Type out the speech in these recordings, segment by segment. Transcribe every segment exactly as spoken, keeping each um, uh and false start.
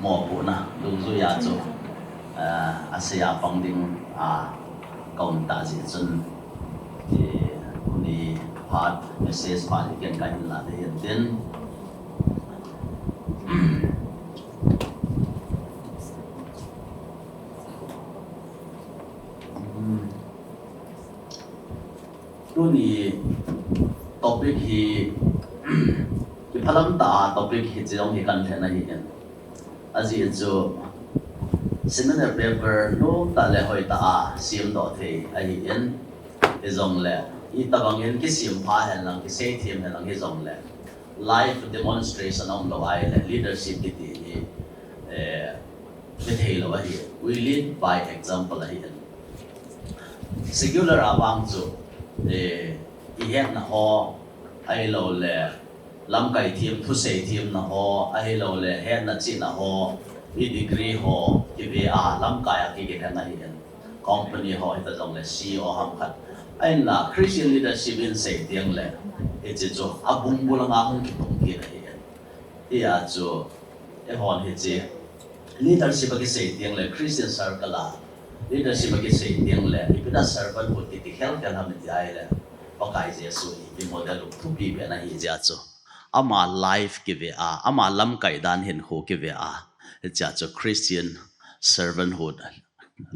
Mopohna dungjuiya chu, eh, aseiya pang ding a kaum tah jeh chun, eh, tuni phat message phat hi ken kahin la ding ahin tin. Tuni topic hi kiphalam tah a topic hiche jong hi kan lhen ahi in. Ajeh chu seminar paper lom tah le hoi tah a semdoh thei ahi in. Hijongle itobang in kisem pha hen lang, kisei them hen lang hijongle live demonstration aum lou ahile leadership kiti hi, eh, kithei lou ahi. We lead by example ahi in. Secular a vang chu, eh, ihetna ho, ahilouleh lamkai them, thusei themna ho, ahilouleh hetna chihna ho, i degree ho, kive a lamkai a kikhen ahi in. Company ho hita jongle C E O ham khat. Ahinla Christian leadership in sei teng le, hiche chu abungbul anga hung kitung kit ahi in. Hia chu, eihon hiche leadership a kisei teng le, Christian circle a leadership a kisei teng le, ipi na servanthood kiti khel khel ham iti ahile, Pakai Jesu hi i model thupi pen ahi jeh chu. Ama life kive a, ama lamkai dan hinkho kive a, hiche chu Christian servanthood,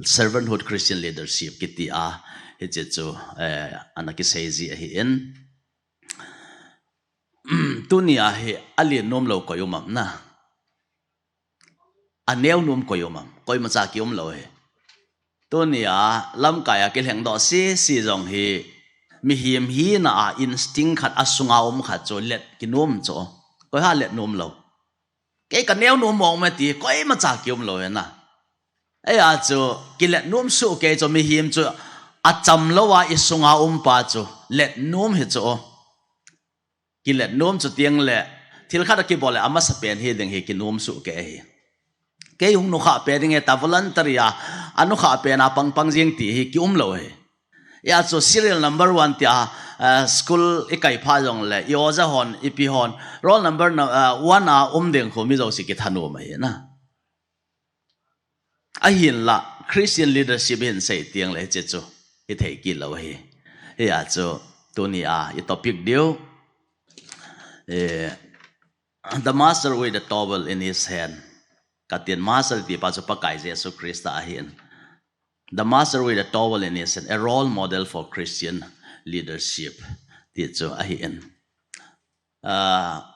servanthood Christian leadership kiti a, hiche chu, eh, ana kisei ji ahi in. Tuni a hi alen nom lou koi um am na. Aneo nom koi um am. Koimacha kium lou hi. Tuni a lamkai a kilhengdoh sese jong hi mihem hina a instinct khat asunga um khat chu let kinom chu. Koi ha let nom lou. Kei kaneo nom mong me ti koimacha kium lou hi na. Hia chu kilet nom soh kei chu mihem chu acham lou a isunga um pa chu let nom hi chu. Kilet nom chu teng le, thil khat akibol le amasapen hi ding hi kinom soh kei hi. Kei hung nukhah pen ding e ta voluntary a, anukhah pen a pangpang jing ti hi kium lou hi. Hia chu serial number one tia, eh, school ikai pha jongle, i oja hon, ipi hon, roll number na, eh, one a um ding khu mi jouse kithanom ahi na. Ahinla, Christian leadership hin sei teng le hiche chu hithei kit lou hi. Hia chu tuni a i topic diu, eh, the master with the towel in his hand. Katin master ti pa chu Pakai Jesu Christa ahi in. The master with the towel in his hand, a role model for Christian leadership ti chu ahi in. Ah,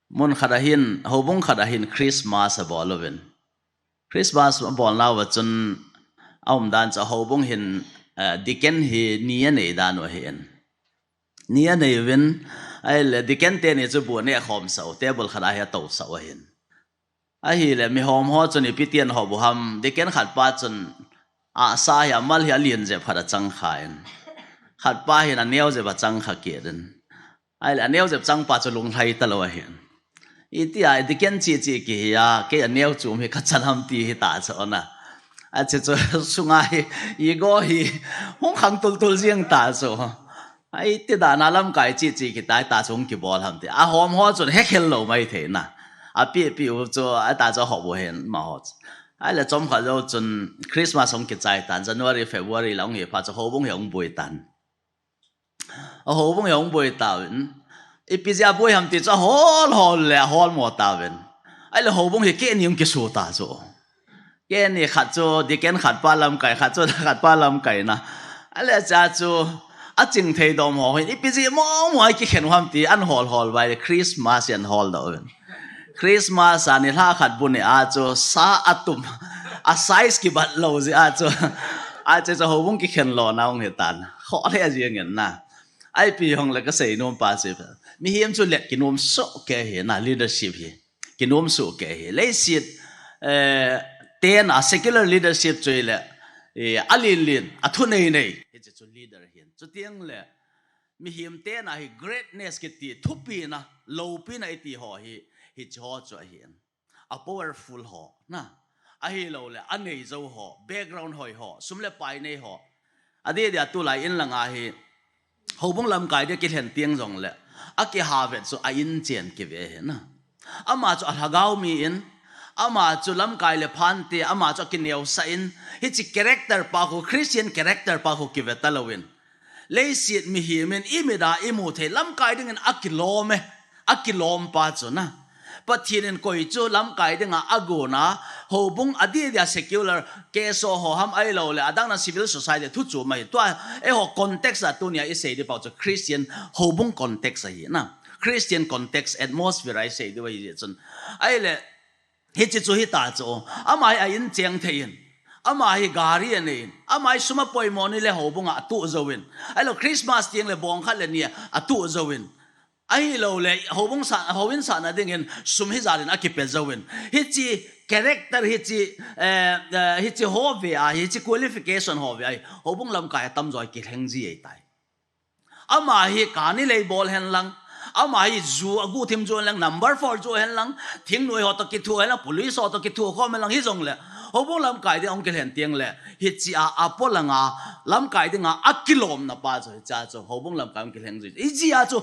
mun khat ahin, houbung khat ahin Christmas abol uvin. Christmas abolnauva chun aumdan chu houbung hin, ah, deacon hi ni anei dan u ahi in. Ni anei uvin, ahile deacon teni chu bu aneh khomsah u, table khat a hi atousah u ahin. Ahile, mihom ho chun ipi ti ahop u ham, deacon khat pa chun, ahsa hi amal hi alen jep khat achang kha in. Khat pa hin aneo jep achang kha kit in. Ahile, aneo jep chang pa chu lunglhai talou ahin. Itia, deacon cheh cheh kihi a, kei aneo chu um hi kachan ham ti hi ta chu na. Ache chu sunga hi, ego hi, hung khang tul tul jing ta chu. Ai, ti dan a lamkai cheh cheh kitai ta chu hung kibol ham ti. Ahom ho chun hekhel lou mai thei na. Api, api u chu, ata chu ahop u hin ma ho chu. Ahile chomkhat jou chun Christmas hung kichai tan, January, February la hung hi phat chu houbung hi hung boi tan. Ahoubung hi hung boi tauvin. Ipi jeh a boi ham ti chu ahol hol le ahol mo tauvin. Ahile houbung hi keni hung kisu ta chu. Keni khat chu, deacon khat pa lamkai, khat chu khat pa lamkai na. Ahile cha chu, aching thei dom ho hin, ipi jeh mong mong a kikhen u ham ti, ahol hol vai, Christmas hi ahol doh uvin. Christmas a nilhah khat bu neh a chu, sa atum, a size kibat lou jeh a chu, ache chu houbung kikhen lona hung hi tan. Khoh le ajing in na. Ipi hung le kasei nom pa chu, mihem chu let kinom soh kei hi na, leadership hi. Kinom soh kei hi. Leiset, eh, ten a secular leadership chu ile, eh, alen len, athu nei nei. Hiche chu leader hin. Chuteng le, mihem ten a hi greatness kiti, thupina, loupina iti ho hi, hiche ho chu ahin. A powerful ho, na. Ahilou le, anei jou ho, background hoi ho, sum le pai nei ho. Adeh deh a tulai in langa hi, houbung lamkai dia kilhen teng jongle, akiha vet chu a in chen kive hi na. Ama chu alhagao mi in, Ama chu lamkai le phante, ama chu akineosah in, hiche character pa khu, Christian character pa khu kive talou in. Leiset mihem in imit a imu thei lamkai dingin akilom e, akilom pa chu na. Pathen in koi chu lamkai dinga agon a, houbung adih dia secular K S O ho ham ahilou le, adang na civil society thu chu mai. Tua, eiho context a tunia isei di pau chu Christian houbung context ahi na. Christian context atmosphere a isei di ahi chun. Ahile, hiche chu hita chu. Ama hi a in cheng thei in. Ama hi gari anei in. Ama hi sum apoimo ni le houbung a atuh jou in. Ahilou Christmas teng le bong khat le ni a atuh jou in. Ahilou le, houbung sa, houin sahna dingin sum hijat in akipe jou in. Hiche character hiche, eh, eh, hiche ho ve a, hiche qualification ho ve a, houbung lamkai atamjo kilheng ji ahitai. Ama hi kani lei bol hen lang, ama hi ju aguhthim ju hen lang, number four ju hen lang, thingnoi ho toh kithu hen lang, police ho toh kithu khom hen lang, hijongle, houbung lamkai ding ahung kilhen teng le, hiche a, apolanga, lamkai dinga, akilomna pa chu, hiche a chu, houbung lamkai ahung kilheng ji. Hiche a chu,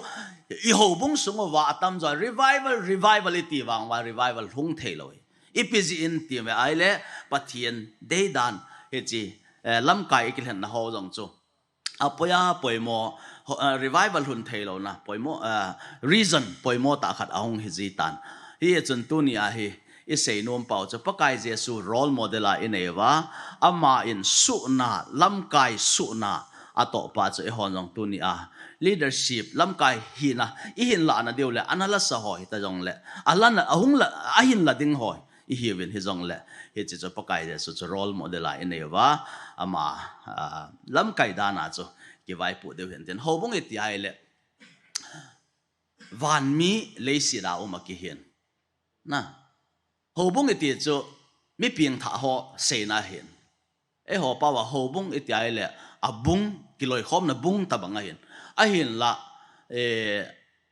i houbung sung uva atamjo, revival, revival iti vang uva, revival hung thei lou hi. Ipi jeh in ti ve ahile, Pathen deidan, hiche, eh, lamkai ikilhenna ho jong chu. Apoi a poimo, ho, eh, revival hung thei louna, poimo, eh, reason, poimo tah khat ahung hi ji tan. Hichun tunia hi, isei nom pau chu Pakai Jesu role model a inei uva, ama in suhna, lamkai suhna, atoh pa chu eihon jong tunia leadership, lamkai hina, ihin lahna diu le, ana lasa ho hita jongle, alana, ahung la, ahin la ding ho, ihiuvin hijongle, hiche chu Pakai Jesu chu role model a inei uva, ama, ah, lamkai dan a chu kivaipoh diu hin tin. Houbung iti ahile, van mi leiset a um akihin. Na. Houbung iti chu mi pengthah ho seina ahin. Eiho pao a houbung iti ahile, abung, kiloikhomna bung tobang ahin. Ahinla, eh,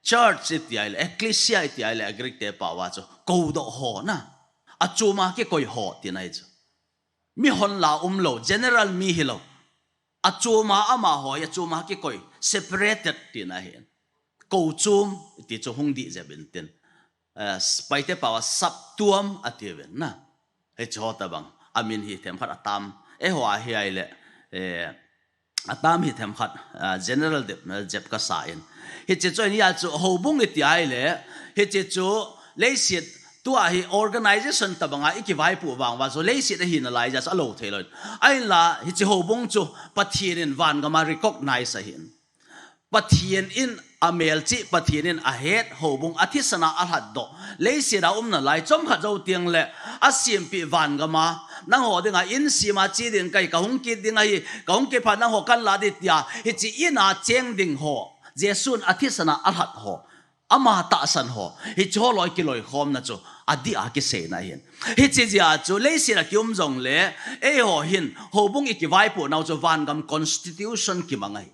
church iti ahile, ecclesia iti ahile, a Greek te pao a chu, koudoh ho na. Achom a kikoi ho tina ahi chu. Mihon la umlou, general mi hilou. Achom a amaho, achom a kikoi, separated tina ahin. Kou chom, ti chu hung dih jep in tin. Eh, Paite pao a saptuam atiuvin na. Hiche ho tobang, amin hi themkhat atam. Eiho a hi ahile, eh, atam hi themkhat, ah, general dep, eh, jep kasa in. Hiche chu, hiche chu houbung iti ahile, hiche chu leiset tua hi organization tobang a ikivaipoh vang uva chu leiset ahina lai jeh a chu alou thei lou in. Ahinla, hiche houbung chu Pathen in vangam a recognize ahin. Pathen in amelchih, Pathen in ahet, houbung athisan a alhatdoh. Leiset a umna lai, chomkhat jou teng le, asempeh vangam a, nangho dinga in sem a che ding kahi, kahung kit ding ahi, kahung kit phat nangho kahin lah ding tia, hiche in a cheng ding ho, Jesun athisan a alhat ho, ama tahsan ho, hiche ho loi kiloikhomna chu, adih a kiseina ahin. Hiche jeh a chu, leiset a kium jongle, eiho hin, houbung ikivaipoh nau chu vangam constitution kimang ahi.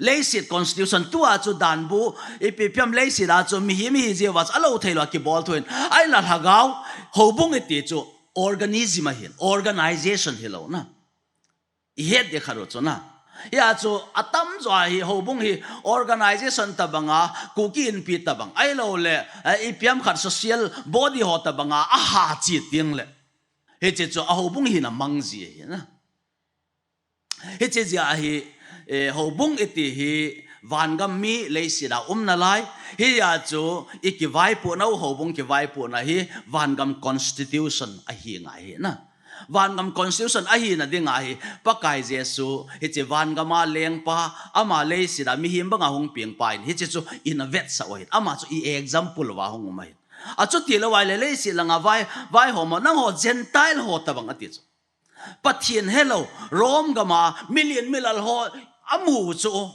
Leiset constitution tua chu danbu, ipi ipi ham leiset a chu mihem ihi jeh uva chu alou thei lou a kibol thu in. Ahinla lhagao, houbung iti chu organism ahin, organization hilou na. Ihet ding khat u chu na. Hia chu atamjo a hi houbung hi organization tobang a, Kuki Inpi tobang, ahilou le, eh, ipi ham khat social body ho tobang a, aha che teng le. Hiche chu a houbung hina mang ji ahi na. Hiche jeh a hi, eh, houbung iti hi vangam mi leiset a umna lai. Hia chu ikivaipoh nau houbung kivaipohna hi vangam constitution ahi ngai ahi na. Vangam constitution ahina ding ahi Pakai Jesu, hiche vangam a lengpa, ama leiset a mihem bang a hung pengpa in, hiche chu ina vetsah u ahin. Ama chu i example uva hung um ahin. Achuti lou ahile leiset langa vai, vaihom ho, nangho Gentile ho tobang ati chu. Pathen helou, Rome gam a, milian milal ho, amu chu.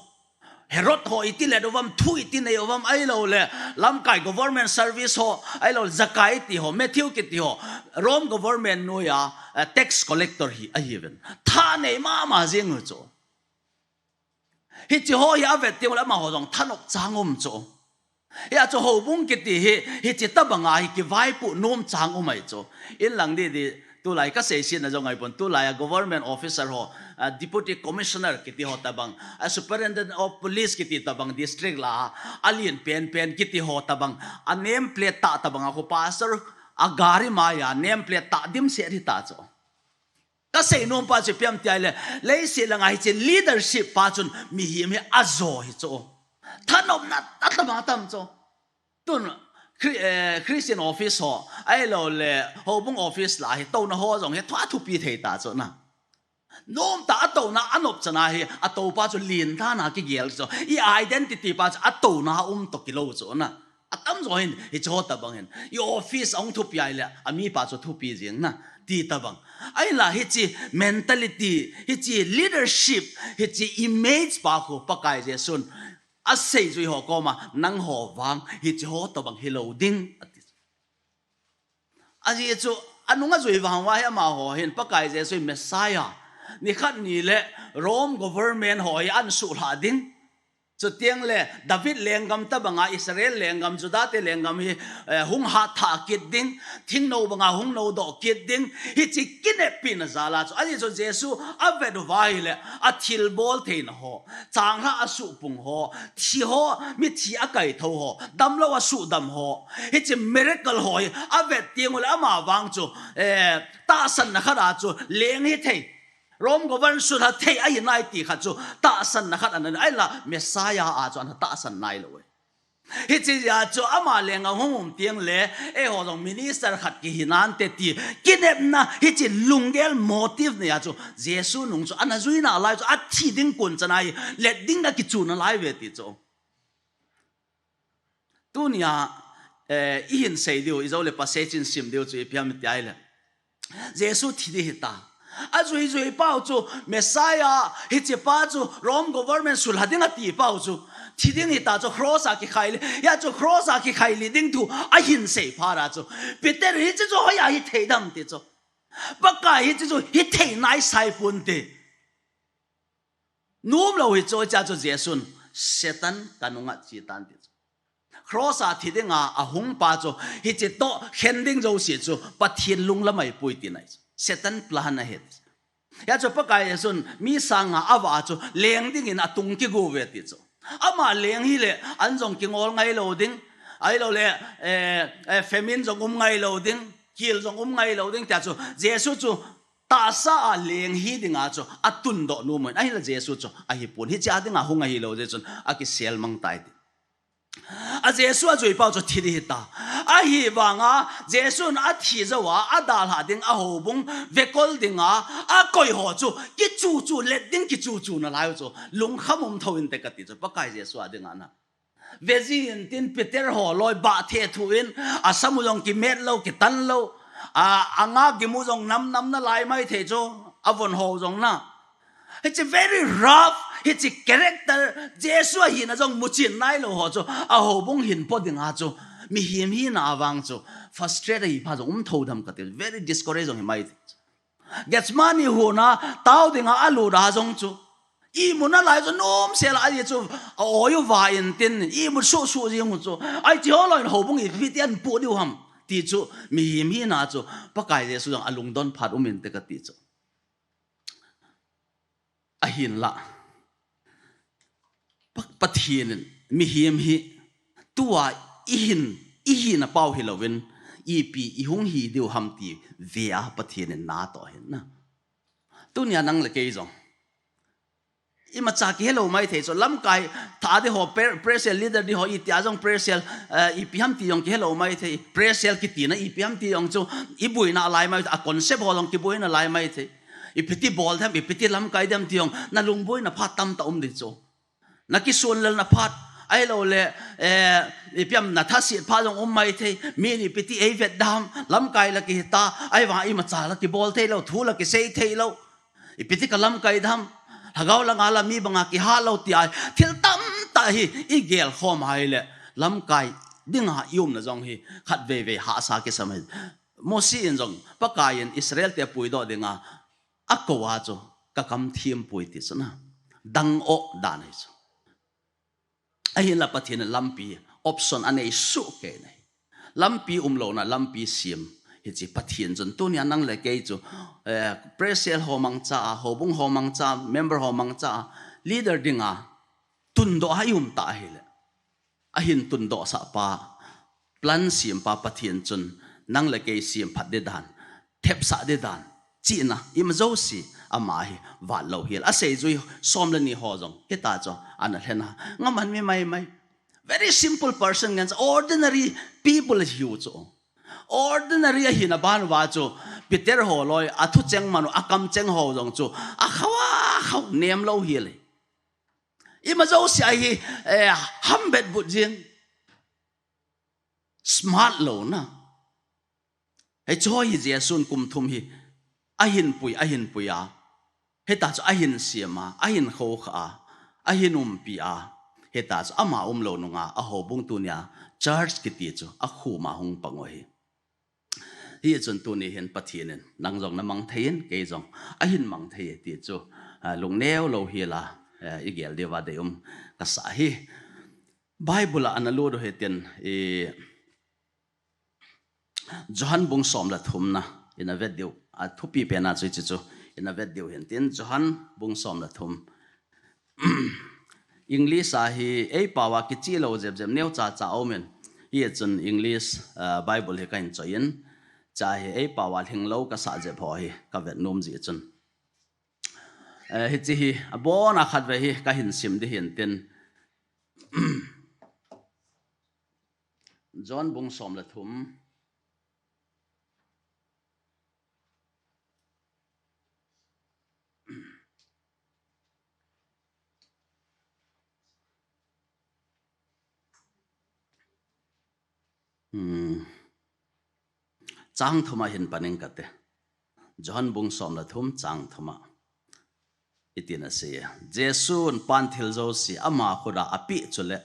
Herod ho iti let uvam, thu iti nei uvam, ahilou le, lamkai government service ho, ahilou le, Zakai ti ho, Matthew kiti ho, Rome government noiya, eh, tax collector hi, ahiuvin. Tha nei mama jing u chu. Hiche ho hi avet teng le amaho jong thanop chang um chu. Hia chu houbung kiti hi, hiche tobang a hi kivaipoh nom chang um ahi chu. In lang didi, tulai kasei sina jong ahipon, tulai a government officer ho, a deputy commissioner kiti ho tobang, a superintendent of police kiti tobang, district la a, alen penpen kiti ho tobang, a name plate tah tobang a khu pastor, a gari maiya name plate tah dimset hita chu. Kasei nom pa chu ipi ham tia ahile, leiset langa hiche leadership pa chun mihem hi ajo hi chu. Thanopna atama tam chu. Tun Chri-, eh, Christian office ho, ahilouleh houbung office lah a hi touna ho jong hi thua thupi thei ta chu na. Nomtah a touna a nop chana hi, a topa chu lentah a kigel chu. I identity pa chu a touna a um toh kilou chu na. Atamjo hin, hiche ho tobang hin. I office ahung thupi ahile, a mipa chu thupi jing na. Ti tobang. Ahinla hiche mentality, hiche leadership, hiche image pa khu Pakai Jesun aseijui ho koma, nangho vang, hiche ho tobang hilou ding, ati. Ajeh chu, anung ajui vang uva hi amaho hin, Pakai Jesu hi Messiah. Nikhat nile Rome government ho hi ahin suhlha ding. Chuteng le David lenggam tobanga Israel lenggam, Juda te lenggam hi, eh, hung hatthah kit ding, thingnou banga hung noudoh kit ding, hiche kineppina jal a chu. Ajeh chu Jesu avet uva ahile, athilbol theina ho, changlhah asuhpung ho, thi ho, mithi akaithou ho, damlou asuhdam ho, hiche miracle ho hi avet teng ule ama vang chu, eh, tahsanna khat a chu leng hithei. Rome government suhlha thei ahi nai ti khat chu tahsanna khat ana, ahinla Messiah a chu ana tahsan nailou e. Hiche jeh a chu ama lenggam hung um teng le, eiho jong minister khat kihi nante ti, kinepna hiche lunggel motive nei a chu, Jesu nung chu ana jui nalai chu, athi ding kon chan a hi, let ding a kichu nalai ve ti chu. Tunia, eh, ihin sei diu, ijole passage in sim diu chu ipi ham tia ahile, Jesu thi ding hita. Ajui jui pau chu Messiah, hiche pa chu Rome government suhlha ding ati pau chu, thi ding hita chu cross a kikhai le, hia chu cross a kikhai le ding thu ahin sei phat a chu, Peter, hiche chu hoiya hithei dem ti chu. Pakai, hiche chu hithei nai sai ponte. Nomlou hi chu, hichea chu Jesun, Satan kanunga che tan ti chu. Cross a thi dinga ahung pa chu, hiche toh khen ding jouse chu, Pathen lunglam ahipoi tina ahi chu. Satan plan ahi. Hia chu Pakai Jesun, mi sang nga avah chu, leng dingin atung kigo uve ti chu. Ama leng hile, an jong kingol ngailou ding. Ahilouleh, eh, eh, famine jong um ngailou ding. Kil jong um ngailou ding tia chu. Jesu chu, tahsa a leng hi dinga chu atundoh nom in, ahinla Jesu chu ahipon. Hichea dinga hung ahilou jeh chun akisel mang tai ti. A Jesu ajui pau chu thi ding hita. Ahivanga Jesun athi jou a, adalhah ding a houbung vekol dinga akoi ho chu kichu chu let ding kichu chu nalai u chu lungkham um thou inte kati chu Pakai Jesu a dinga na. Veji intin Peter ho loi bah thethu in, asam u jong kimet lou, kitan lou. A, anga gim u jong nam nam nalai maithei chu, avon ho jong na. Hiche very rough, hiche character, Jesu ahina jong muchen nailou ho chu, a houbung hin po dinga chu, mihem hina avang chu, frustrate ahi pha jong um thou dem kati, very discourage jong hi maithei chu. Gethsemane hon a, tao dinga alut a jong chu. Imut nalai chu nomsel a ahi chu, a oi u va intin, imut suh suh jing u chu. Ahi chu holoi in houbung ipi ti ahin poh diu ham. Ti chu, mihem hina chu, Pakai Jesu jong alungdon phat um inte kati chu. Ahinla. Pa-, Pathen in mihem hi tua ihin, ihina pau hilouvin, ipi ihung hi diu ham ti ve a Pathen in natoh ahin na. Tunia nang le kei jong. Imacha kihelou maithei chu lamkai tha ding ho, pre-, prayer cell leader ding ho, itia jong prayer cell, eh, ipi ham ti jong kihelou maithei. Prayer cell kitina ipi ham ti jong chu iboina lai maithei, a concept ho jong kiboina lai maithei. Ipi ti bol dem, ipi ti lamkai dem ti jong, nalungboina phat tamtah um ding chu. Nakisonlelna phat, ahilouleh, eh, ipi ham nathaset phat jong um maithei, mi in ipi ti eivet dem, lamkai la kihita, ahivang imacha la kibol theilou, thu la kisei theilou. Ipi ti kalamkai dem, lhagao langa la mi banga kihat lou tia, thil tamtah hi igel khom ahile, lamkai dinga iumna jong hi khatvei vei hahsa kisam ahi. Mose in jong, Pakai in Israel te puidoh dinga, akou a chu, kakam thempoi ti chu na. Dang o dan ahi chu. Ahinla Pathen in lampi, option anei soh kei ahi. Lampi umlouna, lampi sem. Hiche Pathen chun tunia nang le kei chu, eh, prayer cell ho mangcha a, houbung ho mangcha, member ho mangcha a, leader dinga, tundoh a ium ta ahile. Ahin tundohsah pa, plan sem pa Pathen chun, nang le kei semphat ding dan, thepsah ding dan, chihna, ima jouse, ama hi, vat lou hel. Aseijui som le ni ho jong, hita chu, ana lhen a, ngam an mi mai mai. Very simple person ngen, ordinary people hiu chu. Ordinary ahina ban uva chu, Peter holoi, athu cheng man u, akam cheng ho jong chu, akhau akhau, nem lou hel e. Ima jouse ahi, eh, hambet but jing. Smart louna. Hiche hi Jesun kum thum hi, ahin pui, ahin pui a. Hita chu ahin sem a, ahin khoukhah a, ahin umpi a. Hita chu ama umlou nunga, a houbung tunia, church kiti chu, akhum a hung pang u ahi. Hichun tuni hin Pathen in, nang jong na mang thei in, kei jong, ahin mang thei e ti chu, ah, lungneo lou hel a, eh, i gel diuva deium kasa ahi. Bible a ana lut u hitin, i, Johan bung som le thum na, ina vet diu, athupi pen a chu hiche chu, ina vet diu hin tin, Johan bung som le thum. English a hi, ei pao a kicheh lou jep jep neocha cha aum in, hichun English, ah, Bible hi kahin choi in, cha hi ei pao a lhinglou kasah jep ho hi, kavet nom jeh chun. Eh, hiche hi, abon a khatvei hi, kahin sim ding hin tin. John bung som le thum. Hmm. Chang thum a hin pan ing kate. Johan bung som le thum chang thum a. Hitin asei e. Jesun pan thil jouse ama khut a apeh chule,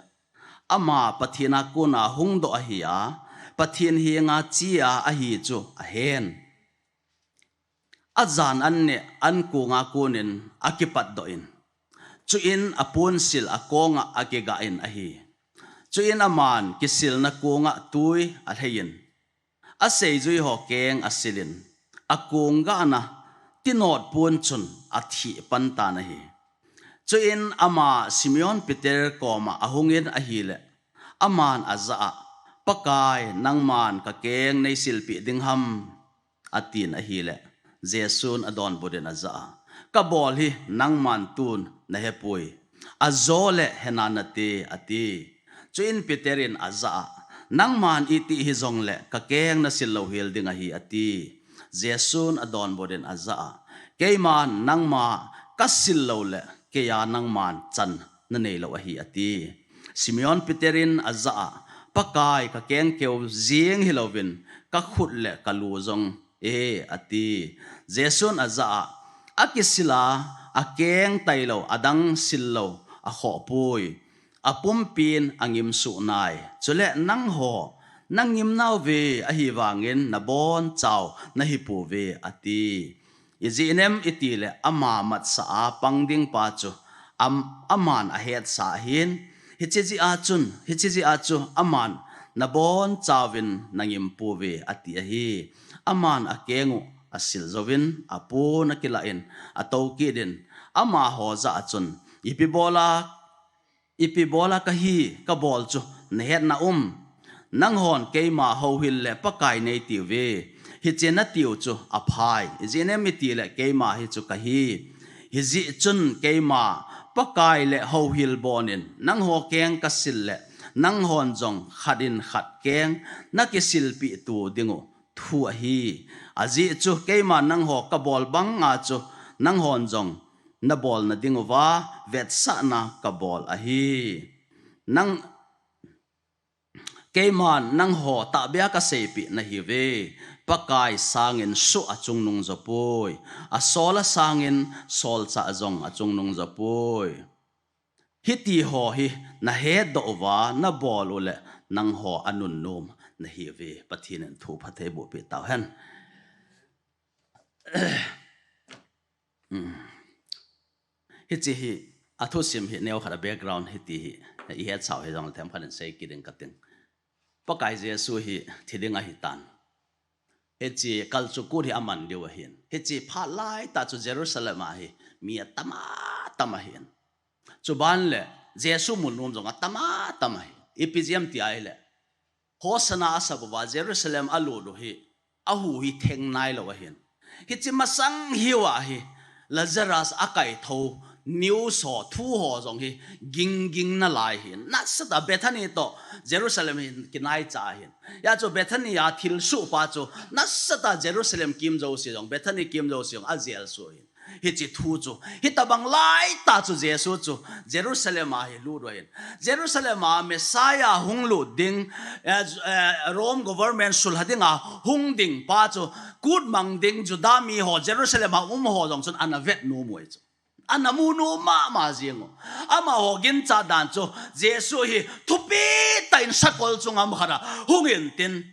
ama Pathen a kona hung doh ahi a, Pathen henga che a ahi chu ahen. Ajan an neh an kong a konin akipat doh in, chuin aponsil akong a akigah in ahi. Chuin aman kisilna kong a tui alhei in, aseijui ho keng asil in, akong gahna tinot pon chun athi pan tan ahi. Chuin ama Simon Peter koma ahung in ahile, aman ajah a, Pakai, nangman kakeng neisilpeh ding ham? Atin ahile, Jesun adonbut in ajah a, Kabol hi nangman tun nahepoi. Ajole hena nate, ati. Chuin Peter in ajah a, Nangman itih hijongle kakeng nasil louhel ding ahi, ati. Jesun adonbut in ajah a, Keiman nangma kasil loule, keija nangman chan nanei lou ahi, ati. Simon Peter in ajah a, Pakai, kakeng keu jeng hilouvin, kakhut le kalu jong e, ati. Jesun ajah a, Akisil a akeng tailou, adang sil lou akhohpoi. Apumpin angim suh nai. Chule nangho nangim nauve, ahivangin nabonchau nahipouve, ati. Ijeh inem itile ama matsah a pang ding pa chu am-, aman ahetsah ahin, hiche jeh a chun, hiche jeh a chu aman nabonchauvin nangim pouve, ati ahi. Aman akeng u asil jouvin, apon akilah in, atoukit in, amaho jah a chun, Ipi bola, ipi bola kahi, kabol chu nahet na um? Nanghon keima houhil le Pakai neitiuve. Hiche natiu chu aphai. Ijeh inem itile keima hi chu kahi. Hijeh chun keima Pakai le houhil bonin nangho keng kasil le, nanghon jong khat in khat keng nakisilpeh to dingu thu ahi. Ajeh chu keiman nangho kabol banga chu nanghon jong nabolna dinguva vetsahna kabol ahi. Nang, keiman nangho tahbeh a kaseipeh nahiuve. Pakai sangin soh achungnung jopoi. Asol a sangin solchah jong achungnung jopoi. Hitiho hi nahetdoh uva nabol ule nangho anunnom nahiuve. Pathen in thu phatthei bohpeh tauhen. Hmm. Hiche hi, athusim hi neokhat a background hiti hi, ihetsau hijongle themkhat in seikit ding kating. Pakai Jesu hi thi ding ahitan. Hiche kalchuh kut hi aman diu ahin. Hiche phat laitah chu Jerusalem a hi mi atam atam ahin. Chuban le Jesu mu nom jong atam atam ahi. Ipi jeh ham ti ahile, Hosanna asap uva Jerusalem alut u hi, ahu hi theng nailou ahin. Hiche masang hiuva hi, Lazarus akaitho, news ho, thu ho jong hi, ging ging nalai hin. Nasatah Bethany toh Jerusalem hin kinaicha ahin. Hijeh chun Bethany a thilsoh pa chu, nasatah Jerusalem kim jouse jong, Bethany kim jouse jong, ajel soh ahin. Hiche thu chu, hitobang laitah chu Jesu chu Jerusalem a hi lut u ahin. Jerusalem a Messiah hung lut ding, eh, eh, Rome government sulha dinga hung ding pa chu, kut mang ding Juda mi ho, Jerusalem a um ho jong chun ana vet nom u ahi chu. Ana mu nom mama jing u. Amaho ginchat dan chu, Jesu hi thupitah in sakol chu ngam khat a hung intin,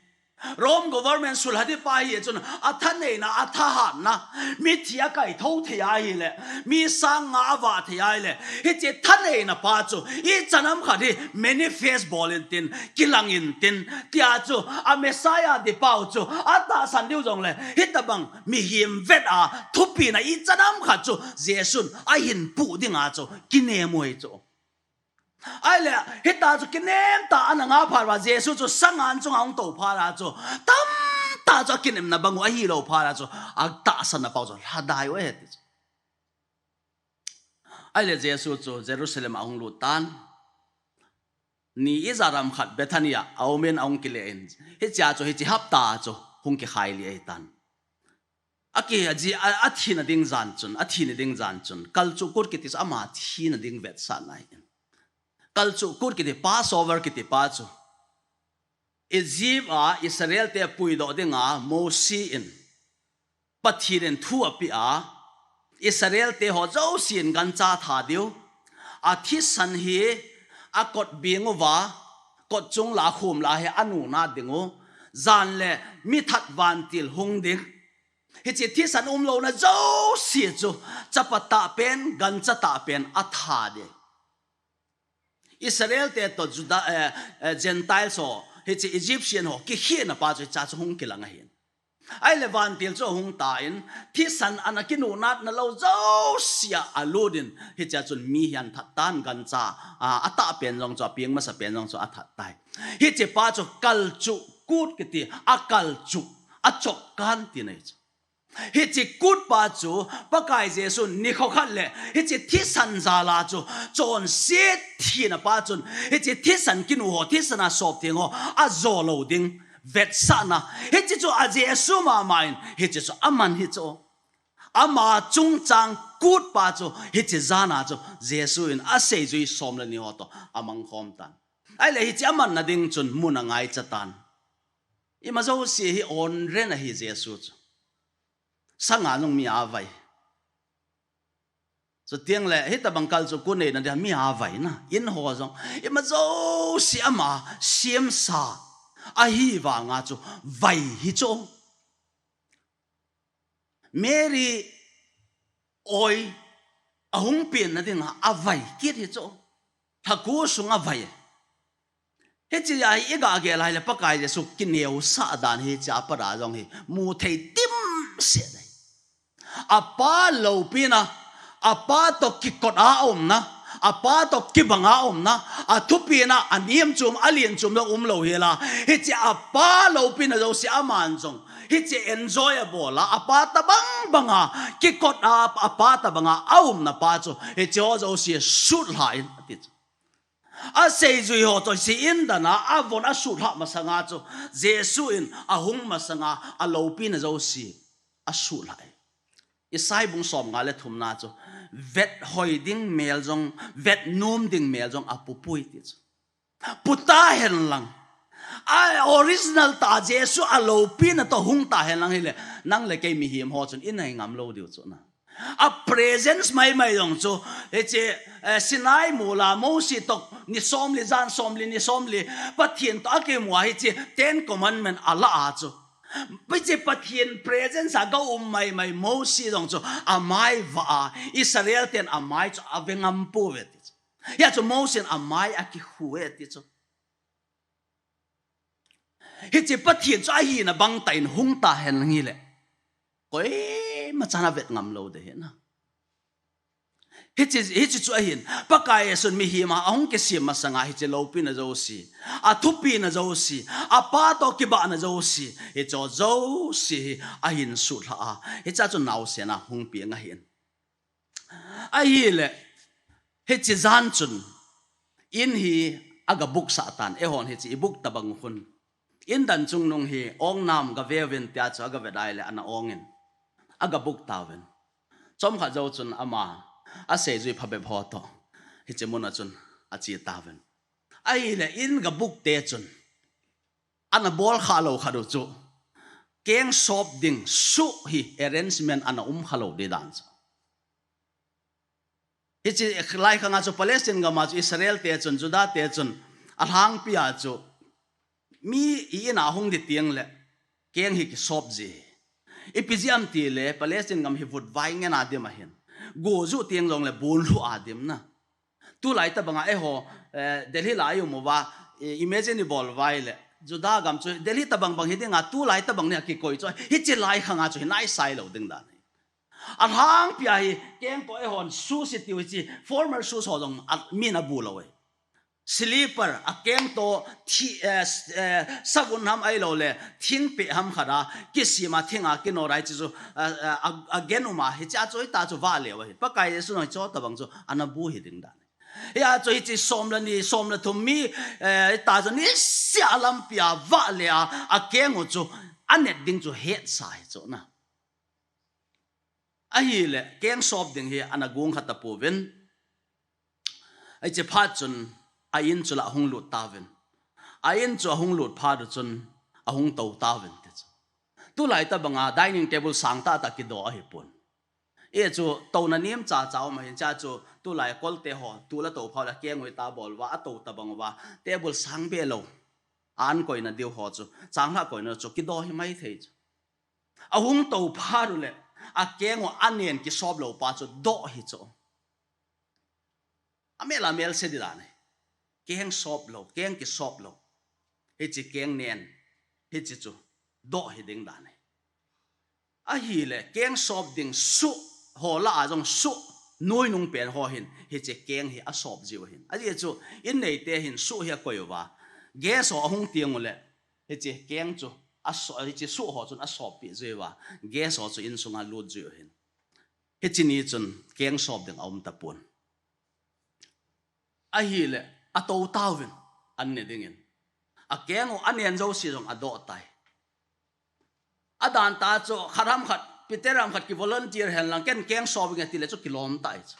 Rome government sulha ding pa hi chun athaneina, athahatna, mithi akaitho thei ahile, mi sang nga avah thei ahile, hiche thaneina pa chu ichan ham khat hi manifest bol intin, kilang intin, tia chu a Messiah ding pau chu atahsan diu jongle, hitobang mihem vet a thupina ichan ham khat chu Jesun ahin puh dinga chu kinem u ahi chu. Ahile, hitia chu kinem tah ana nga phat uva, Jesu chu sangan chunga hung tou phat a chu, tamtah chu akinemna bang u ahilou phat a chu, atahsanna pau chu lhadai u ahi ti chu. Ahile Jesu chu Jerusalem a hung lut tan. Ni ijat ham khat Bethany a aum in ahung kile in. Hichea chu hiche hapta chu hung kikhai lih ahi tan. Aki, aji, a, athina ding jan chun, athina ding jan chun, kalchuh kut kiti chu ama thina ding vetsahna ahi. Kalchuh kut kiti, Passover kiti pa chu, Egypt a Israel te puidoh dinga Mosi in Pathen in thu apeh a, Israel te ho jousen gancha tha diu, athisan hi akot beng uva, kot chung la khum la hi anunat ding u, jan le mithat vantil hung ding. Hiche thisan umlouna jouse chu, chapa tah pen, gancha tah pen atha ding. Israel te toh Juda, eh, eh, Gentiles ho, hiche Egyptian ho kikhehna pa chu hichea chu hung kilang ahin. Ahile vantil chu ahung tan, thisan ana kinunatna lou jousea alut in, hichea chun mi hi ana that tan, gancha, a, atah pen jong chu, apeng masa pen jong chu athat tai. Hiche pa chu kalchuh kut kiti, akalchuh, achop kan tina ahi chu. Hiche kut pa chu Pakai Jesu nikho khat le hiche thisan jal a chu chonset thina pa chun hiche thisan kinu ho, thisan a sop theng ho ajo lou ding vetsahna. Hiche chu a Jesu mama in hiche chu aman hi chu. Ama chungchang kut pa chu hiche jan a chu Jesu in aseijui som le ni ho toh amangkhom tan. Ahile hiche amanna ding chun mun angaicha tan. Ima jouse hi onren ahi Jesu chu. Sanga jong mi avai. Chuteng le, hitobang kalchuh kut neina dia mi avai na, in ho jong. Ima jouse ama semsa ahi vanga chu vai hi chu. Mary oi ahung penna dinga avai kit hi chu. Lhakhu sunga vai. Hichea hi iga gel a ahile Pakai Jesu kineosah dan hichea pat a jong hi mu thei timset ahi. Apa loupina, apa toh kikot a umna, apa toh kibang a umna, athupina, anem chom, alen chom jong umlou hel a. Hiche apa loupina jouse aman jong hiche enjoy abol a, apa tobang banga kikot a, apa tobanga aumna pa chu hiche ho jouse sutlha in ati chu. Aseijui ho toh hiche indan a avon asutlhah masanga chu Jesu in ahung masanga aloupina jouse asutlhah e. Isai bung somnga le thumna chu, vet hoi ding mel jong, vet nom ding mel jong apupui ti chu. Pu tahen lang. A original tah Jesu aloupina toh hung tahen lang hile, nang le kei mihem ho chun inai ngam lou diu chu na. A presence maimai jong chu, hiche, eh, Sinai mol a Mosi toh ni somli, jan somli, ni somli, Pathen toh akimu a hiche Ten Commandment ala a chu. Hiche Pathen presence a ga um maimai Mosi jong chu amai vah a, Israel ten amai chu ave ngam pouve ti chu. Hia chu Mosi in amai akikhu e ti chu. Hiche Pathen chu ahina bang tah in hung tahen lang hile, koima chan avet ngam lou ding ahi na. Hiche, hiche chu ahin, Pakai Jesun mihem a ahung kisem masanga hiche loupina jouse, athupina jouse, apa toh kibahna jouse, hiche jouse hi ahin sutlha a, hiche chu naosen a hung peng ahin. Ahile, hiche jan chun, in hi aga book sah tan, eihon hiche i book tabang khun. In dan chungnung hi, ong nam gave uvin tia chu aga vet ahile, ana ong in. Aga book tauvin. Chomkhat jou chun ama, aseijui phabep ho toh, hiche mun a chun, ache tauvin. Ahile, in ga book te chun, ana bol kha lou khat u chu, keng sop ding suh hi arrangement ana um kha lou ding dan chu. Hiche lai khang a chu Palestine gam a chu Israel te chun, Juda te chun, alhangpi a chu, mi i in a hung ding teng le, keng hi kisop ji. Ipi jeh ham ti le, Palestine gam hi vutvai ngen a dim ahin. Go ju teng jongle bun lhu a dim na. Tulai tabang a eiho, eh, Delhi lai i um uva, eh, imagine i bol uva ahile. Juda gam chu Delhi tabang bang hi ding a, tulai tabang ni a kikoi chu. Hiche lai khang a chu hi naisai lou ding dan. Alhangpi a hi keng toh eihon shoes i tiu hiche formal shoes ho jong a, min abu lou e. Slipper, akeng toh thi, eh, s-, eh, savun ham ahilou le, thingpeh ham khat a, kisem a thing a kinor a hiche chu, eh, eh, a, agen um a, hiche a chu hita chu vahle u ahi. Pakai Jesu hiche tabang chu ana bu hi ding dan. Hia chu hiche som le ni, som le thum mi, eh, hita chu niseh a lampi a vahle a, akeng u chu, anet ding chu hetsa hi chu na. Ahile, keng sop ding hi ana gong kha tapouvin. Hiche phat chun, a in chu lah ahung lut tauvin. A in chu ahung lut phat u chun, ahung tou tauvin ti chu. Tulai tabang a dining table sang tah tah kido ahipon. Hichu touna nem cha cha um ahin, hiche chu tulai kolte ho, tula tou phau le keng u hita bol uva, atou tabang uva, table sang be lou. An koina diu ho chu, changlhah koina chu, kido hi maithei chu. Ahung tou phat u le, akeng u anen kisop lou pa chu doh hi chu. Amel amel se ding dan e. Keng sop lou, keng kisop lou. Hiche keng nen, hiche chu doh hi ding dan e. Ahile, keng sop ding suh, ho lah a jong suh, nuinung pen ho hin, hiche keng hi asop jiu ahin. Ajeh chu, in neite hin suh hi akoi uva. Gas ho ahung teng u le, hiche keng chu, aso-, hiche suh ho chun asop pi jiu uva. Gas ho chu insunga lut jiu ahin. Hiche ni chun keng sop ding aum tapon. Ahile, atou tauvin, an ne dingin. Akeng u anen jouse jong adoh tai. Adan tah chu, khat ham khat, Peter ham khat ki volunteer hen lang, ken keng sop inge ti le chu kilom tai chu.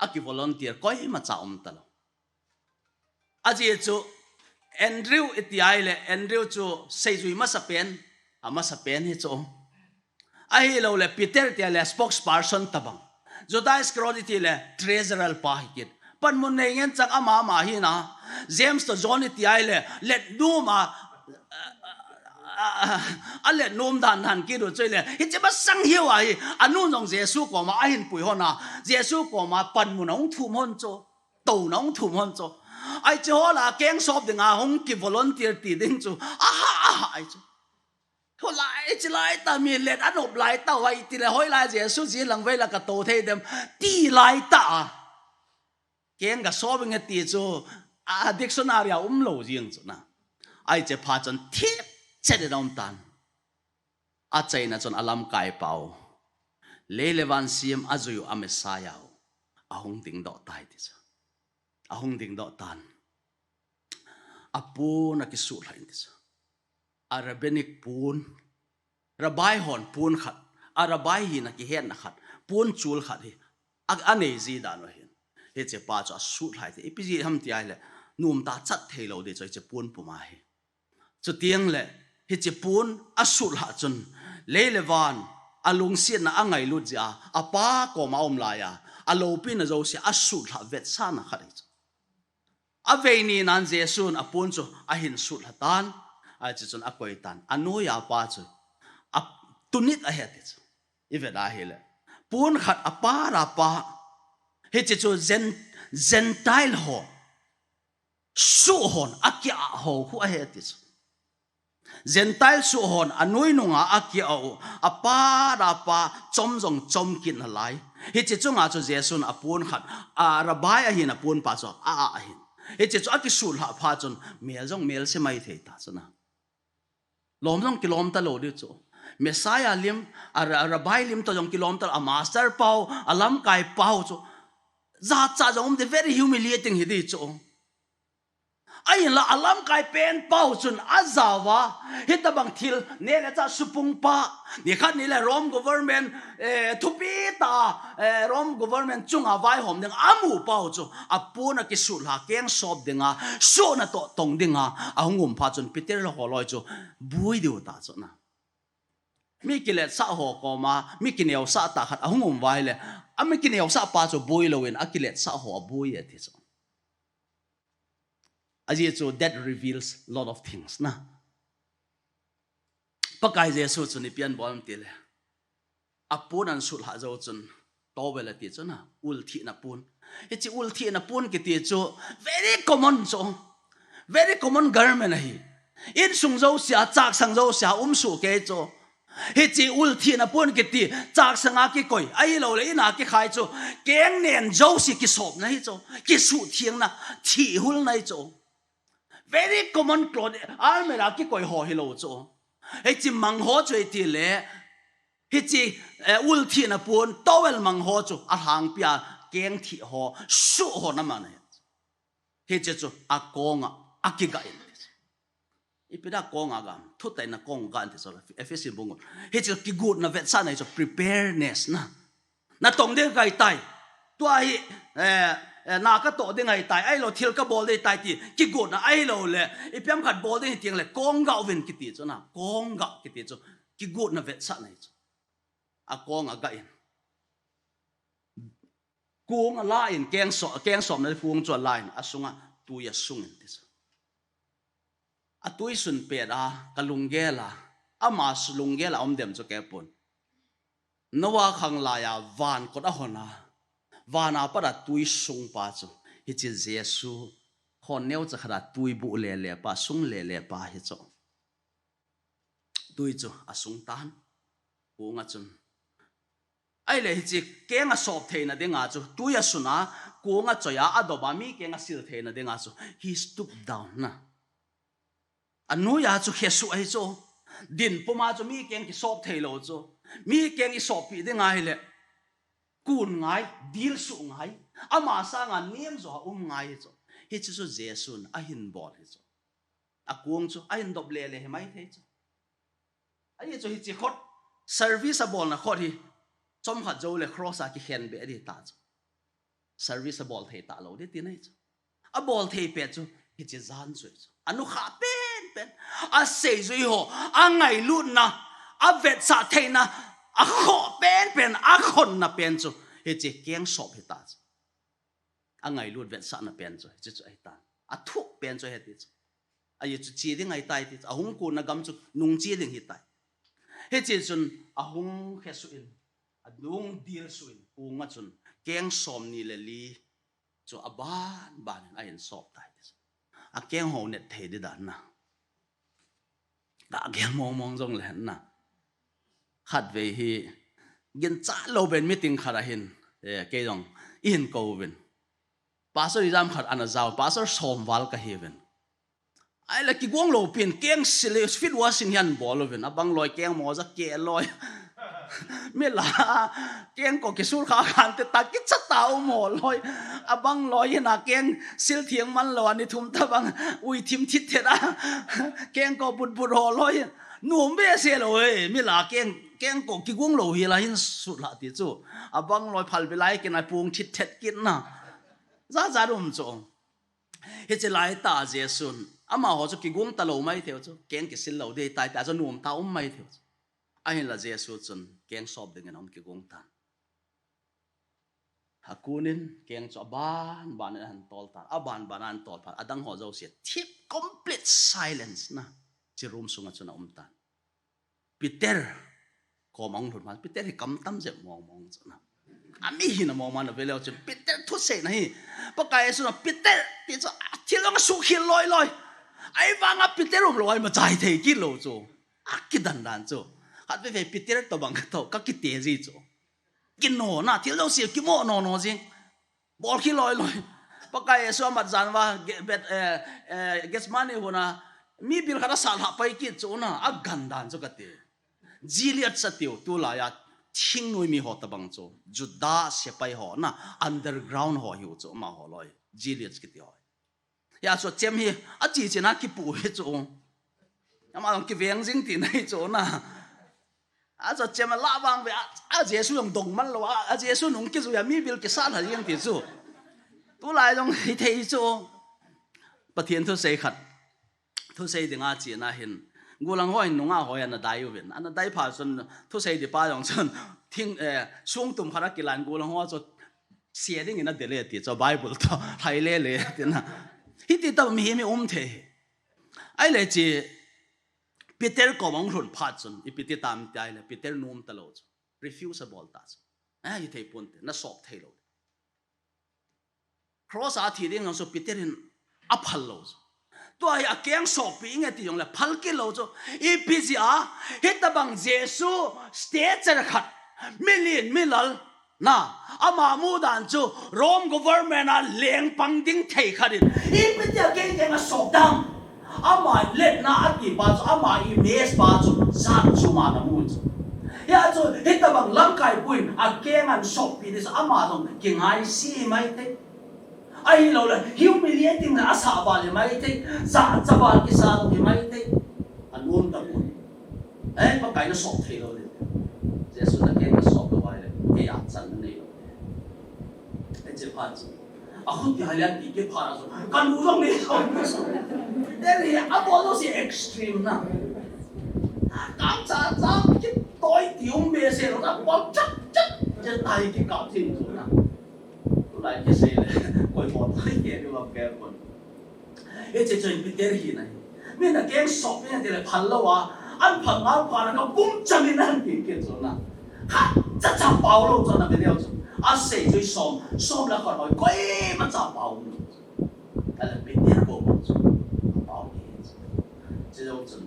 Aki volunteer koima cha um talou. Ajeh chu Andrew i ti ahile, Andrew chu seijui masapen, amasapen hi chu. Ahilou le Peter ti ahile spokesperson tabang. Judas Iscariot i ti le treasurer pa hi kit. Panmun nei ngen chang ama ama hi na. James toh John i ti ahile, let numa, a, a, a, a let num dan dan kit u chu le. Hiche masang hiu ahi, anu jong Jesu koma ahin puihon a. Jesu koma panmun ahung thum hon chu. Touna hung thum hon chu. Hiche ho lah a keng sop dinga hung ki volunteer ti ding chu. Aha, aha, hiche. Hoilai, hiche lai tah mi let anop lai tah u ahi ti le hoilai Jesu ji lang vei lah a ka tou thei dem. Ti lai tah a. Keng ka sop inge ti chu. A dictionary a um lou jing chu na. Hiche phat chun thip chet in aum tan. Achaina chun alamkai pau. Lei le van sem ajui u a Messiah u. Ahung dingdoh tai ti chu. Ahung dingdoh tan. Apon akisuhlhah in ti chu. A rabbinic pon. Rabbi hon pon khat. A rabbi hina kihetna khat. Pon chul khat hi. A, anei ji dan u ahin. Hiche pa chu asuhlhah in ti. Ipi jeh ham ti ahile. Nomtah chat thei lou ding chu hiche pon puma hi. Chuteng le, hiche pon asuhlhah chun, lei le van, alungsetna angailut jeh a, apa koma aum lai a, aloupina jouse asuhlhah vetsahna khat hi chu. Avei ni nan Jesun apon chu ahin suhlhah tan, ahi chu chun akoi tan, anoi a pa chu, a tunit ahi ti chu. I vet ahile. Pon khat apa ra pa, hiche chu Gen-, Gentile ho. Suh hon akia ho khu ahi ti chu. Gentile suh hon anoi nunga akia u, apa ra pa chom jong chom kit nalai. Hiche chunga chu Jesu'n apon khat, a, Rabbi ahin apon pa chu a, a, ahin. Hiche chu akisutlhah phat chun mel jong melse maithei ta chu na. Lom jong kilom talou ding chu. Messiah lim, a, ra-, Rabbi lim toh jong kilom talou, a master pau, a lamkai pau chu. Jachat jong um ding, very humiliating hi ding chu. Ahinla a lamkai pen pau chun ajao va, hitabang thil, neh le chah supung pa, nikhat nileh Rome government, eh, thupi ta, eh, Rome government chunga vaihom ding amu pau chu, apon akisutlha keng sop dinga, soh natoh tong dinga, ahung um phat chun Peter le holoi chu, bui diu ta chu na. Mi kiletsah ho koma, mi kineosah tah khat ahung um uva ahileh, a mi kineosah pa chu bui louvin, akiletsah ho abui e ti chu. Ajeh chu that reveals lot of things na. Pakai Jesu chun ipi abol em tileh, apon asutlhah jou chun towel ati chu na, ul thihna pon. Hiche ul thihna pon kiti chu very common chu. Very common garment ahi. Insung jousea, chaksang jousea um soh kei chu. Hiche ul thihna pon kiti, chaksanga kikoi, ahilouleh ina kikhai chu, keng nen jouse kisopna hi chu, kisuhthengna, thihhulna hi chu. Very common cloth, almirah kikoi ho hilou chu. Hiche mang ho chu itileh, hiche, eh, ul thihna pon, towel mang ho chu, alhangpia keng thih ho, suh ho na man ahi. Hiche chu akonga akigah in. Ipi dia konga gah em? Thutaina kong gah in ti chu la, Ephesi bung. Hiche kigotna vetsahna hi chu preparedness na. Natong ding kahitai. Tua hi, eh, eh, na katoh ding ahitai. Ahilou thil kabol ding ahitai ti. Kigotna ahilouleh. Ipi ham khat bol ding hiti leh kong gah uvin kiti chu na. Kong gah kiti chu. Kigotna vetsahna hi chu. Akong agah in. Kong ala in keng so-, keng sopna kong chu ala in, asunga tui asung in ti chu. Atui sun pet a, kalunggel a, ama su lunggel a um dem chu kei pon. Noah khang laiya van kot ahon a, van a pat a tui sung pa chu, hiche Jesu, hon neocha khat a tui buh lele pa, sung lele pa hi chu. Tui chu asung tan. Kong a chun. Ahileh hiche keng asop theina dinga chu. Tui asun a, kong achoi a, adop a, mi keng asil theina dinga chu. He stooped down na. Anoiya chu khesuh ahi chu. Din puma chu mi keng kisop theilou chu. Mi keng isoppi ding ahileh. Kun ngai, dilsuh ngai. Ama sanga nemjo a um ngai hi chu. Hiche chu Jesu'n ahin bol hi chu. Akong chu ahin dop lele hi maithei chu. Ajeh chu hiche khut, service abolna khut hi, chomkhat jou leh cross a kikhen be ding ta chu. Service abol thei talou ding tina hi chu. Abol thei pet chu, hiche jan chu hi chu. Anukha penpen, aseijui ho, angailutna, avetsah theina, akhoh penpen, akhonna pen chu, hiche keng sop hi ta chu. Angailut vetsahna pen chu, hiche chu ahi tan. Athuh pen chu ahi ti chu. Ajeh chu che ding ahitai ti chu. Ahung kona gam chu nung che ding ahitai. Hiche chun ahung khesuh in, ahung dilsuh in, kong a chun keng somni le li chu aban ban in ahin sop tai ti chu. Akeng ho net thei ding dan na. Kagel mong mong jong le na. Khatvei hi, ginchat lou pen meeting khat ahin, eh, kei jong, eihin kou vin. Pastor exam khat ana jao, pastor som val kahi vin. Ahileh kigong lou pin, keng sile, feet washing ahin bol uvin, abang loi keng moja keh loi. Mila, keng ko kisul kha khan te ta kicha ta um ho loi. Abang loi hina keng sil thiang man lou, ani thum tabang, ui thim thit thet a. Keng ko but but ho loi. Nom behseh lou e, mila keng, keng ko kigong lou hi la hin sutlha ti chu. Abang loi phal bilai kina pung thit thet kina. Jat jat um chu. Hiche lai ta Jesu'n. Amaho chu kigong talou maithei chu. Keng kisil lou ding tai ta chu nom ta um maithei chu. Ahinla Jesu chun keng sop dingin ahung kigong tan. Akunin keng chu aban ban in ahin tol tan. Aban ban in ahin tol tan. Adang ho jouse thip complete silence na. Hiche room sunga chun aum tan. Peter. Kom ahung lhun ma. Peter hi kam tam jep mong mong chu na. Ami hina mong mong na veleu chun. Peter thuseina hi. Pakai Jesu'n Peter ti chu thil jong asuhkhel loi loi. Ahivanga Peter umlou a ima chai thei kit lou chu. Akidan dan chu. Khatvei vei Peter tobang kato, kakite ji chu. Kino na, thil jouse kimo nono jing. Bol khi loi loi. Pakai Jesu amat jan uva, Ge-, Bet-, eh, eh, Gethsemane huna, mi bil khat asat lhah pai kit chu na, agan dan chu kati. Gilead sa tiu, tulai a, thingnoi mi ho tabang chu. Juda sepai ho na, underground ho hiu chu, amaho loi. Gilead kiti ho. Hia chu chem hi, achi china kipu hi chu. Ama jong kiveng jing tina hi chu na. Achu chem a la vang ve, a, a Jesu jong dong man lou, a, a Jesu nung kijui a mi bil kisat lha jeng ti chu. Tulai jong hithei chu. Pathen thusei khat. Thusei dinga china hin. Gulang ho hin nunga ho ana dai uvin. Ana dai pha chun thusei dipa jong chun. Thing, eh, sung tum khat akilan gulang ho chu. Sia dingin adel e ti chu Bible toh. Lhai lele tina. Hiti tah mihem hi um thei. Ahile chi Peter kom ahung lhun phat chun, ipi ti tam ti ahile, Peter nom talou chu. Refuse abol ta chu. Eh, hithei ponte, nasop thei lou. Cross a thi ding jong chu Peter in aphal lou chu. Tua hi akeng soppi inge ti jongle phal kit lou chu. Ipi jeh a, hitabang Jesu stature khat, milen milal, na, ama mudan chu Rome government a lengpang ding thei khat in. Ipi tia kei keng asop dam. Ama letna ati pa chu, ama image pa chu, jat chu ama namu chu. Hia chu, hitabang lamkai puin, akeng asoppi ding chu, ama jong kingaise mai thei. Ahilouleh, humiliating na asah val hi mai thei, jachat val kisa hi mai thei. Anom tapoi. Eh, Pakai nasop thei lou le. Jesu nakeng nasop lou ahile, kei a chan nanei lou. Eh, hiche phat chu. Akhut hi halian ti kiphat a chu. Kanu jong nei lou. Then hi, abol jouse extreme na. Akam cha cha, kitoi ti um behseh lou, abol chak chak. Hiche tai kikap thim chu na. Tulai kisei le, koi mo tai ke ni lam ke kon. Hiche chu Peter hina hi. Min akeng sop in tile phal lou a, an phal ngal pha na ka bum chang in an ti ke chu na. Khat cha cha pao lou chu na video chu. Asei chu som, som la kon hoi, koima cha pao lou. Ahile Peter bou bou chu. Pao ni chu. Chu jong chu.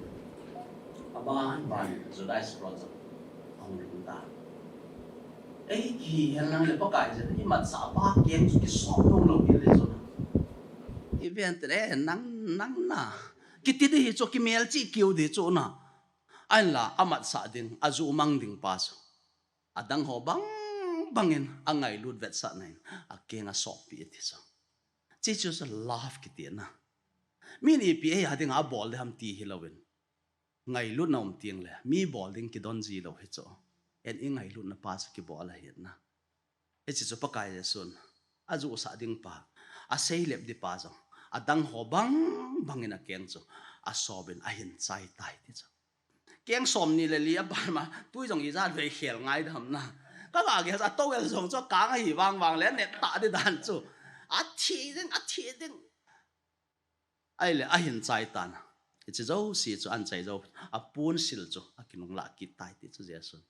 Aban ban Judas Iscariot chu. Ahung lhung ta. Ei, kihen lang le Pakai jeh a, imatsah pa keng chu kisop lou lou hi le chu na. Iven te le nang, nang na. Kiti di hi chu kimelchih kiu di chu na. Ahinla, amatsah ding, ajuh mang ding pa chu. Adang ho bang bangin, angailut vetsahna in, akeng asoppi ti chu. Hiche chu love kiti na. Min ipi eia dinga abol ding ham ti hilouvin. Ngailutna um teng le, mi bol ding kidon ji lou hi chu. Eini ngailutna pa chu kibol ahi na. Hiche chu Pakai Jesun, ajuhsah ding pa, aseilep ding pa jong, adang ho bang bangin akeng chu, asop in ahin chai tai ti chu. Keng som ni le li aban ma, tui jong ijat vei khel ngai dam na. Ka ga gel a towel jong chu akang ahi vang vang le, anet ta di dan chu. Athi ding, athi ding. Ahile, ahin chai tan. Hiche jouse chu ahin chai jou. Aponsil chu, akinunglah kit tai ti chu Jesun.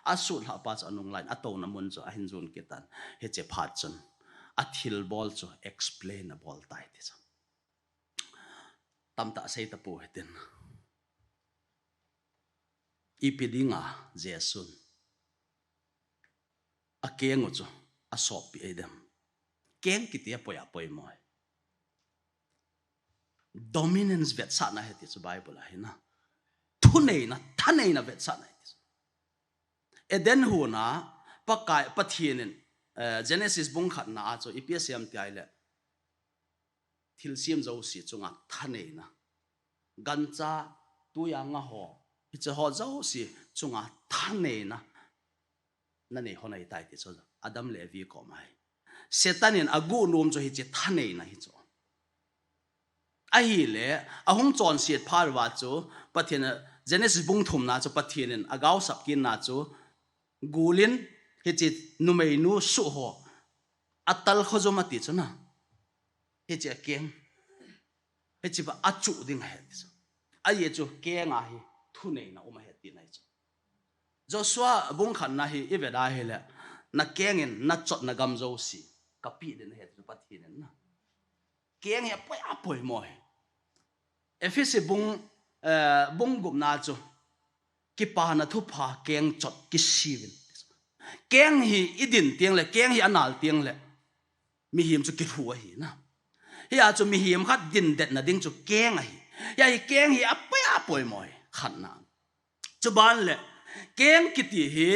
Asutlhah pa chu anunglah in, atouna mun chu ahin jon kit tan. Hiche phat chun. Athilbol chu explain abol tai ti chu. Tamtah sei tapou hitin. Ipi dinga Jesun. Akeng u chu, asoppi ahi dem. Keng kiti apoi apoimo ahi. Dominance vetsahna ahi ti chu Bible ahi na. Thuneina, thaneina vetsahna ahi ti chu. Eden huna, Pakai, Pathen in, eh, Genesis bung khatna a chu, ipi asei em ti ahile. Thilsem jouse chunga thaneina. Gancha, tui a nga ho. Hiche ho jouse chunga thaneina. Nanei hon ahi tai ti chu. Adam le Evi kom ahi. Satan in aguh nom chu hiche thaneina hi chu. Ahile, ahung chonset phat uva chu, Pathen, Genesis bung thumna chu Pathen in agaosap kitna chu, gul in hiche numeinu suh ho, atal khojom ati chu na. Hiche akeng. Hiche pa achuh ding ahi ti chu. Ajeh chu keng a hi thuneina um ahi tina ahi chu. Joshua bung khatna hi ivet a ahile, nakeng in nachotna gam jouse kapeh ding ahi ti chu Pathen in na. Keng hi apoi, apoimo ahi. Ephesi bung, eh, bung gupna chu, kipana thupha keng chot kisiuvin. Keng hi i din teng le, keng hi a nal teng le, mihem chu kilhu ahi na. Hia chu mihem khat din detna ding chu keng ahi. Hia hi keng hi a poi a poimo hi khatna. Chuban le, keng kiti hi,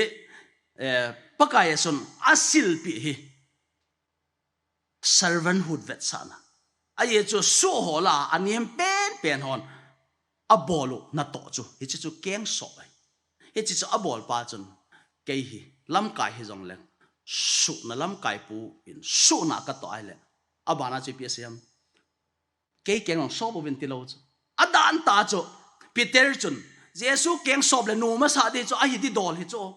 eh, Pakai Jesun a silpeh hi servanthood vetsahna. Ajeh chu suh ho lah a nem penpen hon a bol u natoh chu, hiche chu keng sop ahi. Hiche chu a bolpa chun, kei hi lamkai hijong leng, suhna lamkai pu in suhna ka toh ahile, abana chu ipi asei em? Kei keng jong sop uvin tilou chu. A dan tah chu, Peter chun, Jesu keng sop le nom asah ding chu, ahi didol hi chu.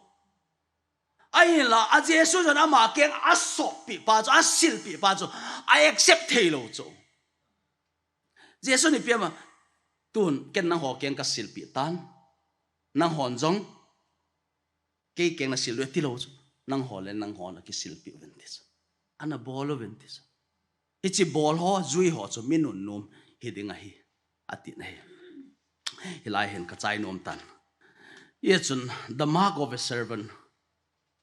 Ahinla, a Jesu chun ama keng a soppeh pa chu, a silpeh pa chu, a accept theilou chu. Jesun ipi ama, tun ken nangho keng ka silpeh tan. Nanghon jong, kei keng na sil uve tilou chu. Nangho le nangho na kisilpeh uvin ti chu. Ana bol uvin ti chu. Hiche bol ho, jui ho chu mi nunnom hiding ahi, ati na hi. Hilai hin ka chai nom tan. Hia chun, the mark of a servant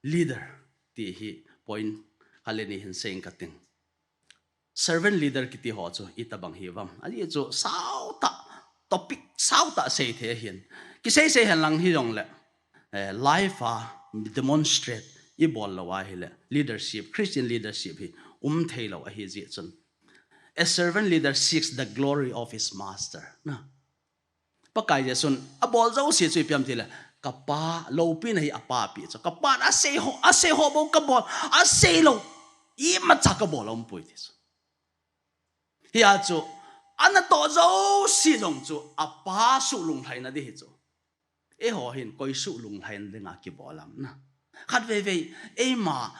leader ti hi point khat le ni hin seiyin kating. Servant leader kiti ho chu itobang hiuvem? Ajeh chu sao tah, topic sao tah sei thei ahin. Kisei sei hen lang hijong le, eh, life a demonstrate i bol lou ahile, leadership, Christian leadership hi um theilou ahi jeh chun. A servant leader seeks the glory of his master. Na. Pakai Jesun a bol jouse chu ipi ham tile, ka pa, loupina hi a pa pi chu. Ka pan a sei ho, a sei ho bou ka bol, a sei lou imacha ka bol a umpoi ti chu. Hia chu, a natoh jouse jong chu, a pa suh lunglhaina ding hi chu. Eiho hin koi suh lunglhaina dinga kibol ham na. Khatvei vei, eima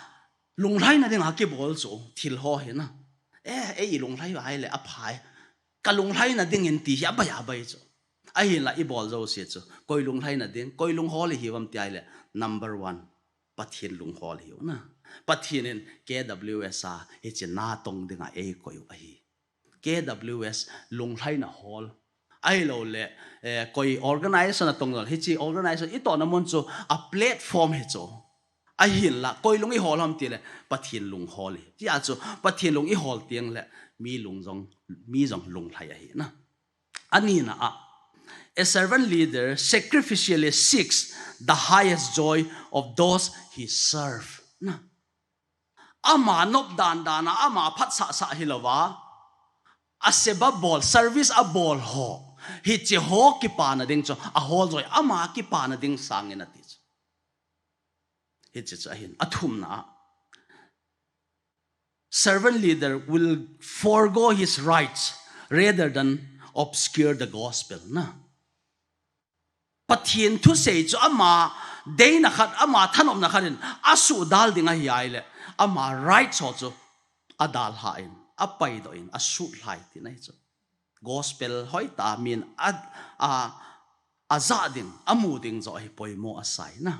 lunglhaina dinga kibol chu, thil ho hi na. Eh, ei lunglhai uva ahile aphai. Ka lunglhaina dingin ti hi abai abai chu. Ahinla i bol jouse chu, koi lunglhaina ding, koi lunghol i hiuvem ti ahile, number one, Pathen lunghol hiu na. Pathen in K W S a hiche natong dinga eikoi u ahi. K W S lunglhaina hol. Ahilou le, eh, koi organization a tong lou. Hiche organization i tohna mun chu a platform hi chu. Ahinla, koi lung i hol ham tile, Pathen lunghol hi. Hia chu, Pathen lung i hol teng le, mi lung jong, mi jong lunglhai ahi na. Anina a, a servant leader sacrificially seeks the highest joy of those he serve. Na. Ama nop dan dan a, ama phatsah sah hilouva, a seba bol, service a bol ho, hiche ho kipana ding chu, a hol joy, ama kipana ding sangin ati chu. Hiche chu ahin, a thumna a. Servant leader will forego his rights rather than obscure the gospel. Na. Pathen thusei chu ama deina khat, ama thanopna khat in a suhdal ding ahi ahile, ama rights ho chu a dalha in, a paidoh in, a suhlhai tina hi chu. Gospel hoitah min a, a, a jah ding, a mu ding joh hi poimo asai na.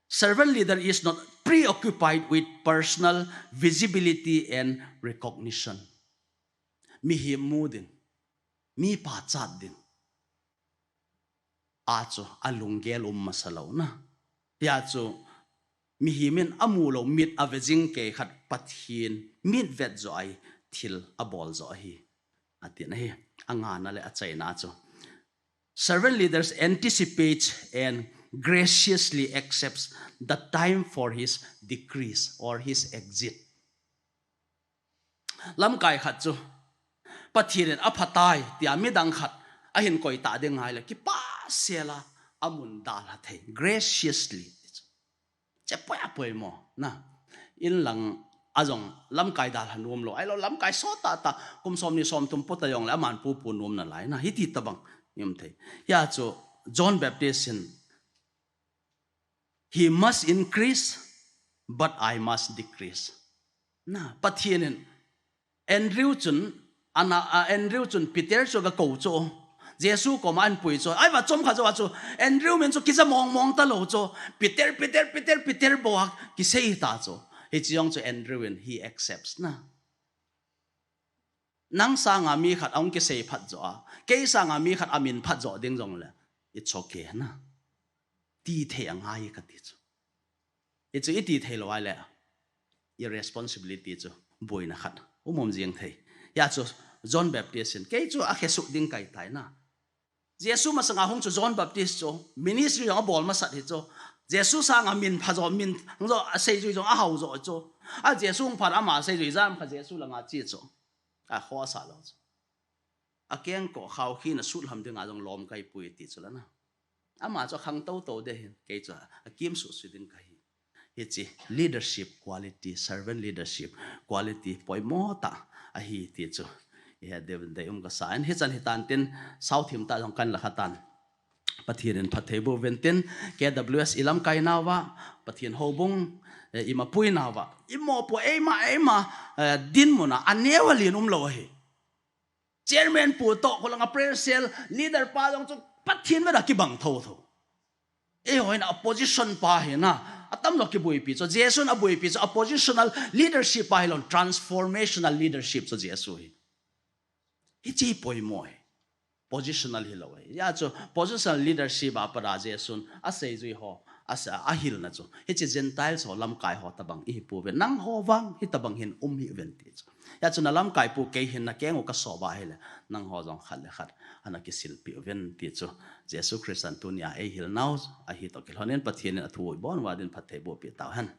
Servant leader is not preoccupied with personal visibility and recognition. Mihem mu ding, mi pachat ding a chu a lunggel um masa lou na. Hia chu mihem in a mu lou mit a ve jing kei khat Pathen mit vet joh ahi thil a bol joh ahi. Ati na hi, a ngana le a chaina chu. Servant leaders anticipates and graciously accepts the time for his decrease or his exit. Lamkai khat chu, Pathen in a phatai, tia midang khat, ahin koi ta ding ahile, kipah sela, a mun dalha thei, graciously. Che poi a poimo, na. In lang a jong lamkai dalha nom lou, ahilou lamkai sot tah tah, kum som ni som thum pota jong le, aman pupu nom nalai, na. Hiti tobang, nium thei. Hia chu, John Baptist in, "He must increase, but I must decrease." Na, Pathen in Andrew chun, ana, a, Andrew chun Peter chu aga kou chu. Jesu koma ahin pui chu. Ahivang chomkhat jou a chu, Andrew min chu kija mong mong talou chu. Peter, Peter, Peter, Peter bou a kisei ta chu. Hiche jong chu Andrew in he accepts na. Nang sanga mi khat ahung kisei phat joh a, kei sanga mi khat amin phat joh ding jong le, it's okay na. Ti thei angai kati chu. Hichu iti thei lou ahile, i responsibility chu boina khat um um jing thei. Hia chu John Baptist in, kei chu akhesuh ding kahi tai na. Jesu masanga hung chu John Baptist chu, ministry jong abol masat hi chu. Jesu sanga min pha jo, min hung jo, aseijui jong ahao jo chu. A Jesu hung phat ama seijui jam kha Jesu langa che chu. Akhoh asah lou chu. Akengkoh khao khi na sut lam dinga jong lom kahi poi ti chu la na. Ama chu akhang toto de hin, kei chu akimsuh suh ding kahi. Hiche leadership quality, servant leadership quality poimo tah ahi ti chu ihet diuvin deium kasa in, hichan hitan tin, saothim tah jong kan la kha tan. Pathen in phatthei boh uvin tin, K W S i lamkai nauva, Pathen houbung, eh, i mapui nauva, i mopo eima, eima, eh, dinmuna aneo alen umlou ahi. Chairman pu toh, kholanga prayer cell leader pa jong chu Pathen veda kibang thotho. Eiho hin a position pa hi na, atamjo kiboipi chu, Jesun aboipi chu, a positional leadership pa hilou, transformational leadership chu Jesu hi. Hiche poimo hi. Positional hilou hi. Hia chu positional leadership a pat a Jesun aseijui ho, asa, ahilna chu. Hiche Gentiles ho, lamkai ho tobang ihi pouve. Nangho vang hitobang hin um hih uvin ti chu. Hia chu na lamkai pu kei hin na keng u kasop ahile, nangho jong khat le khat ana kisilpeh uvin ti chu. Jesu Christan tunia eihil nau ahi toh kilhonin Pathen in athu ibon uva din phatthei bohpeh tauhen.